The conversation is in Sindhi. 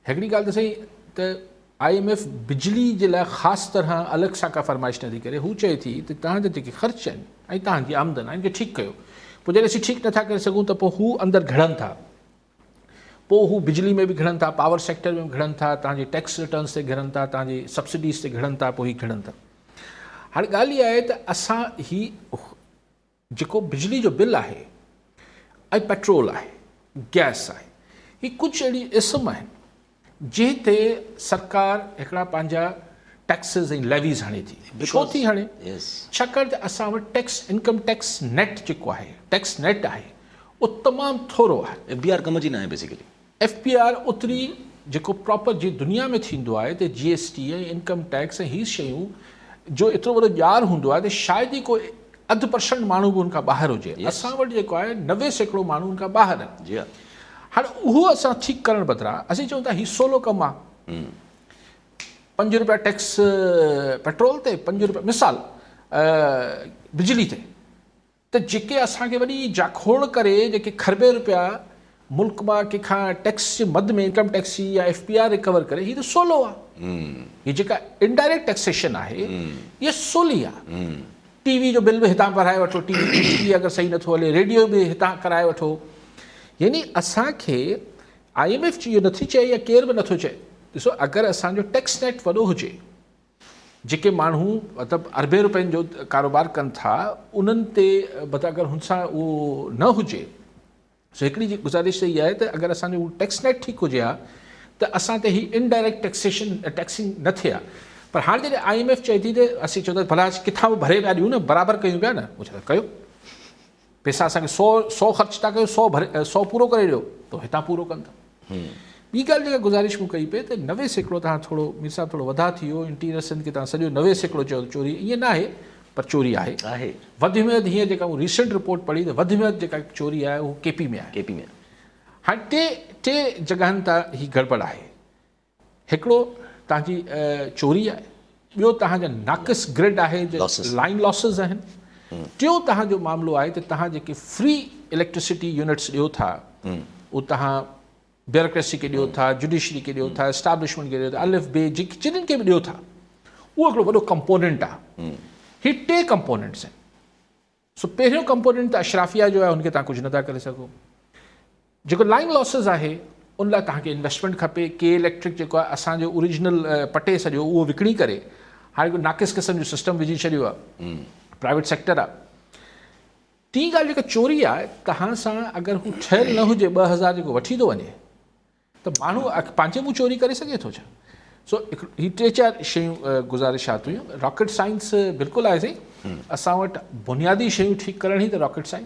هڪڙي ڳالهه ته سائين ته I M F بجلي جي لاء خاص طرح الڳ سان ڪا فرمائش نٿي ڪري، هو چئي ٿي ته توهان جا جيڪي خرچ آهن ۽ توهان جي آمدن آهي ان کي ٺيڪ ڪيو، پوء جڏهن اسين ٺيڪ نٿا ڪري سگهون ته پوء هو اندر گهڙن ٿا، پوء هو بجلي ۾ به گهڙن ٿا، پاور سيڪٽر ۾ به گهڙن ٿا، توهان جي ٽيڪس ريٽرنز تي گهڙن ٿا، توهان جي سبسڊيز تي گهڙن ٿا، پوء هي گهڙن ٿا. هاڻي ڳالهه اها آهي ته اسان هي جيڪو بجلي جو بل آهي ۽ پيٽرول آهي، گئس آهي، هي ڪجهه اهڙي اسم آهن جنهن تي سرڪار هڪڙا پنهنجا ٽيڪسز ۽ ليويز هڻي ٿي. ڇو ٿي هڻي؟ ڇاڪاڻ ته اسان وٽ ٽيڪس انڪم ٽيڪس نيٽ جيڪو آهي، ٽيڪس نيٽ آهي، اهو تمام ٿورو آهي. ايف بي آر ڪم جي ناهي بيسيڪلي. ايف بي آر اوتري جيڪو پراپر جي دنيا ۾ ٿيندو آهي ته جي ايس ٽي ۽ انڪم ٽيڪس ۽ هي شيون جو ايترو وڏو ڄار هوندو آهي ته شايد ئي ڪو اڌ پرسنٽ ماڻهو به ان کان ٻاهر هجي اسان وٽ جيڪو آهي 90% ماڻهو ان کان ٻاهر آهن جي ها هاڻي اهو اسان ٺيڪ ڪرڻ بدران اسين چئون ٿا هي سولو ڪم آهي 5 روپيا ٽيڪس پيٽرول تي 5 روپيا مثال بجلي تي ته جيڪي اسان کي وڏي جاکوڙ ڪري جيڪي کربين روپيا ملڪ مان ڪنهن کان ٽيڪس جي مد ۾ انڪم ٽيڪس جي يا ايف بي آر ريڪور ڪري هي ته سولو آ هي جيڪا انڊائريڪٽ ٽيڪسيشن آهي هي سولي آ ٽي وي جو بل به هتان ڀرائي وٺو ٽي وي ٽي وي اگر صحيح نٿو هلي ريڊيو به هتان ڪرائي وٺو يعني اسان کي I M F اهو نٿي چئي يا ڪير به نٿو چئي ڏسو اگر اسان جو ٽيڪس نيٽ وڏو هجي جيڪي ماڻهو مطلب اربين روپين جو ڪاروبار ڪن ٿا انهن تي مطلب اگر هن سان اهو نه هجي سو هڪڙي جي گذارش ته اها آهي ته اگر اسان جو ٽيڪس نيٽ ٺيڪ هجي ها ته اسان تي هي انڊائريڪٽ ٽيڪسيشن ٽيڪسنگ نه ٿئي ها پر هاڻي جڏهن I M F چئي ٿي ته اسين چئون ٿا ڀلا ڪٿان به ڀري پيا ڏيون نه برابر ڪيون پيا نه هو چئي ٿا ڪيو پيسا اسان کي سو سو خرچ ٿا ڪيو سو ڀري سو پورو ڪري ڏيو ته هتان پورو ڪن ٿا ٻي ڳالهه جيڪا گذارش مون ڪئي پئي ته 90% توهان ٿورو مير صاحب ٿورو وڌا ٿي ويو انٽيريئر سنڌ کي توهان سڄو 90% چيو ته چوري ائين نه آهي پر چوري آهي آهي وڌ ۾ وڌ هينئر جيڪا مون ريسنٽ رپورٽ پڙهي ته وڌ ۾ وڌ جيڪا چوري آهي اهو ڪي پي ۾ آهي ڪي پي ۾ هاڻي ٽي ٽي جڳهن تان هي گڙٻڙ آهي هڪڙو توهان جي چوري آهي، ٻيو توهان جا ناقص گرڊ آهي، لائين لاسز آهن، ٽيون توهان جو معاملو آهي ته توهان جيڪي فري اليڪٽرسٽي يونٽس ڏيو ٿا اهو توهان بيوروڪريسي کي ڏيو ٿا، جڊيشري کي ڏيو ٿا، اسٽابلشمينٽ کي ڏيو ٿا، الف بي جيڪي جن کي به ڏيو ٿا اهو هڪڙو وڏو ڪمپوننٽ آهي. هي ٽي ڪمپوننٽس آهن. سو پهريون ڪمپوننٽ ته اشرافيه جو آهي ان کي توهان ڪجهه نٿا ڪري سگهو. جيڪو لائين لاسز آهي ان لاء توهان کي انويسٽمينٽ کپي. ڪي اليڪٽرڪ جيڪو آهي اسان جو اوريجنل پٽي سڄو اهو وڪڻي ڪري هاڻي هڪ ناقص قسم جو سسٽم وجهي ڇڏيو آهي پرائيويٽ سيڪٽر آهي. ٽين ڳالهه جيڪا چوري آهي توهان سان اگر هو ٺهيل نه هجي 2000 جيڪو وٺي ٿو وڃي ته ماڻهو پنهنجي منهن چوري ڪري سگهي ٿو ڇا؟ سو هي ٽي چار شيون گذارشات هيون. راڪيٽ سائنس بلڪل آهي سائين اسان وٽ بنيادي شيون ٺيڪ ڪرڻ ئي ته راڪيٽ سائنس.